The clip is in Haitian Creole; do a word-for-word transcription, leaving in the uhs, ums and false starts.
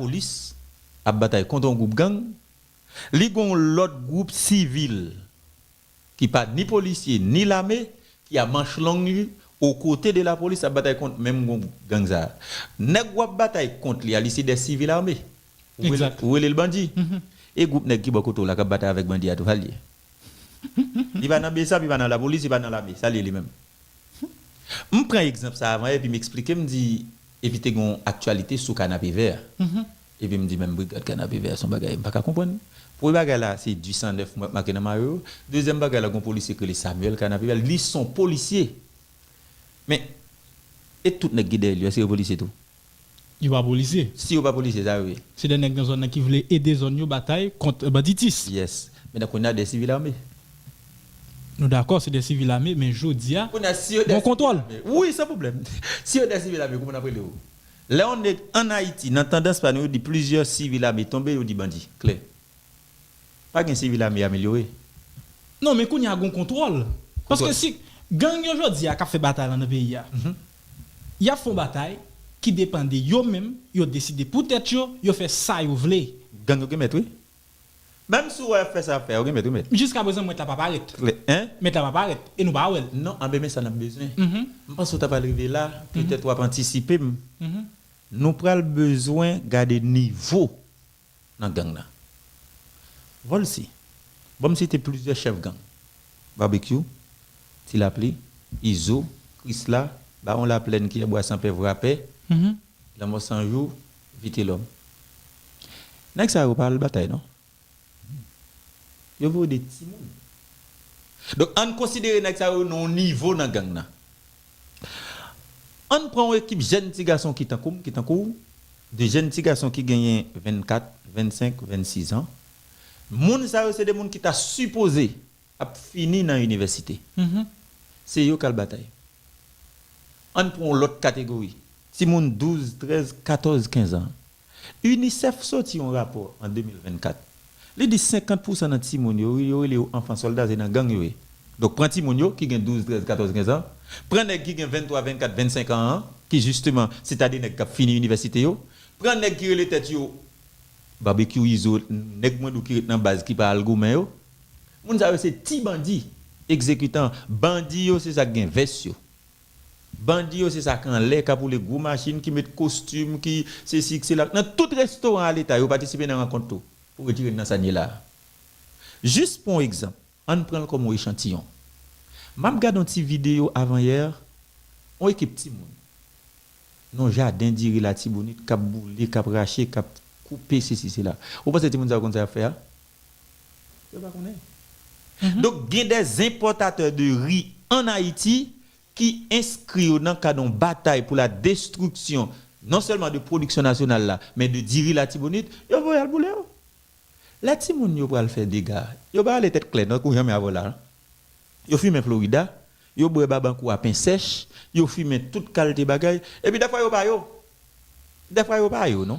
lapolis ap batay kont yon gwoup gang, li gen yon lòt gwoup sivil ki pa ni polisye ni lame ki a manch long li o kote de lapolis ap batay kont menm gwoup gang sa a. Nèg w ap batay kont li a, li se de sivil ame. Ou rele, ou rele l bandi. E gwoup nèg ki bò kote w la k ap batay avèk bandi a tou, sa l ye? Li pa nan besap, li pa nan lapolis, li pa nan lame. Sa l ye li menm? M pran egzanp sa avan yè, epi m eksplike, m di, epi te gen yon aktyalite sou Kanapevè. Epi m di, menm brigad Kanapevè, se yon bagay m pa ka konprann. Premye bagay la, se du sang neuf mwen ap make nan mayo yo. Dezyèm bagay la, gen yon polisye ki rele Samuel Kanapevè. Li se yon polisye. Men, e tout nèg ki dèyè li yo, èske yo polisye tou? Yo pa polisye. Si yo pa polisye, sa yo ye? Se de nèg nan zòn nan ki vle ede zòn yo batay kont banditis. Yes. Men nan kounye a de sivil ame. Nou dakò, se de sivil ame, men jodi a, kounye a, si yo de gon kontwòl. Wi, san pwoblèm. Si yo de sivil ame, kouman n ap rele yo? Lè yon nèg ann Ayiti, nan tandans pa nou, yo di plizyè sivil ame tonbe, yo di bandi. Klè. Pa gen sivil ame amelyore. Non, men kounye a gon kontwòl. Paske si gang yo jodi a k ap fè batay la nan peyi a, y ap fè yon batay ki depann de yo menm, yo deside pou tèt yo, yo fè sa yo vle. Gang yo gen mèt, wi. Menm si w wè y ap fè sa y ap fè, yo gen mèt, wi, mèt. Jiskaprezan, mèt la pa parèt. Klè, en? Mèt la pa parèt, e nou pa wè l. Non, anben, men sa n ap bezwen. M panse w ta pral rive la, petèt w ap antisipe m. Nou pral bezwen gade nivo nan gang nan. Volcy, ban m site plizyè chèf gang. Babekyou, Ti Lapli, Izo, Krisla, Bawon Laplèn, Kiyè Bwa San Pè, Vrapè, Lanmò San Jou, Vitelòm. Nèg sa yo pa al batay, non. Yo voye de timoun. Donk, ann konsidere nèg sa yo nan yon nivo nan gang nan. Ann pran yon ekip jèn ti gason ki tankou m, ki tankou w, de jèn ti gason ki genyen vennkat, vennsenk, vennsis an. Moun sa yo se de moun ki ta sipoze ap fini nan inivèsite. Se yo k al batay. Ann pran yon lòt kategori. Timoun douz, trèz, katòz, kenz an. UNICEF soti yon rapò an de mil vennkat. Li di senkant pousan nan timoun yo, yo rele yo anfan sòlda, se nan gang yo ye. Donk, pran timoun yo ki gen douz, trèz, katòz, kenz an, pran nèg ki gen venntwa, vennkat, vennsenk an an, ki jisteman, se ta de nèg k ap fini inivèsite yo, pran nèg ki rele tèt yo Babekyou, Izo, nèg mwen di w ki ret nan baz ki pa al goumen yo. Moun sa yo se ti bandi, egzekitan. Bandi yo se sa k gen vès yo. Bandi yo se sa k anlè, k ap woule gwo machin, ki met kostim, ki sesi, k sela. Nan tout restoran a Leta, yo patisipe nan rankont tou, pou retire n nan sa n ye la a. Jis pou yon egzanp, ann pran l kòm yon echantiyon. M ap gade yon ti videyo avanyè, yon ekip timoun nan yon jaden diri Latibonit k ap boule, k ap rache, k ap koupe, sesi, sela. Ou panse timoun sa yo konn sa y ap fè a? Yo pa konnen. Donk, gen de enpòtatè de ri ann Ayiti ki enskri yo nan kad yon batay pou la destriksyon non sèlman de pwodiksyon nasyonal la, men de diri Latibonit, yo voye al boule yo. Lè timoun yo pral fè dega, yo pa ale tèt klè, tankou janmen avè w la, non. Yo fimen Florida, yo bwè babankou a pen sèch, yo fimen tout kalte bagay, epi dèfwa yo pa yo. Dèfwa yo pa yo, non.